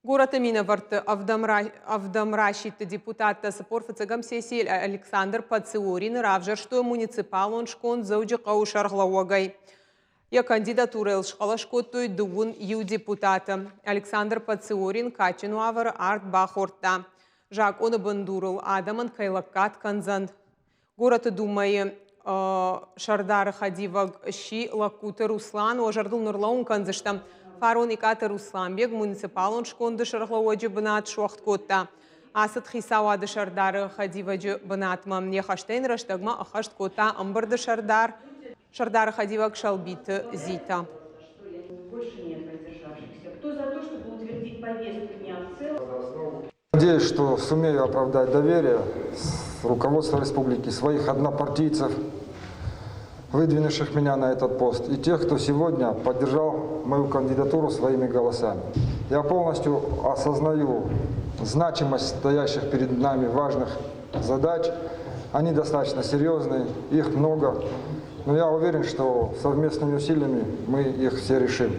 Горӕты минӕвӕртты ӕвдӕм расидты депутаттӕ 45-ӕм сессийы Александр Пациорины равзӕрстой муниципалон сконд Дзӕуджыхъӕуы сӕргълӕууӕгӕй. Йӕ кандидатурӕйыл схъӕлӕс кодтой 21 депутаты. Александр Пациорин кадджын уавӕры ард бахордта. Закъоны бындурыл адӕмӕн кӕй лӕггад кӕндзӕн. Горӕты Думӕйы сӕрдары хӕдивӕг сси Лагкуты Руслан. Уӕ зӕрдыл ныр лӕууын кӕндзыстӕм. Фарон Икъаты Русланбег муниципалон сконды сӕргълӕууӕджы бынат суӕгъд кодта. Ацыд хицауады сӕрдары хӕдивӕджы бынатмӕ. Йӕ хӕстӕ йын рӕстӕгмӕ ӕххӕст кодта ӕмбырды сӕрдар, сӕрдары хӕдивӕг Сӕлбиты Зита. Надеюсь, что сумею оправдать доверие руководства республики, своих однопартийцев, выдвинувших меня на этот пост, и тех, кто сегодня поддержал мою кандидатуру своими голосами. Я полностью осознаю значимость стоящих перед нами важных задач. Они достаточно серьезные, их много, но я уверен, что совместными усилиями мы их все решим.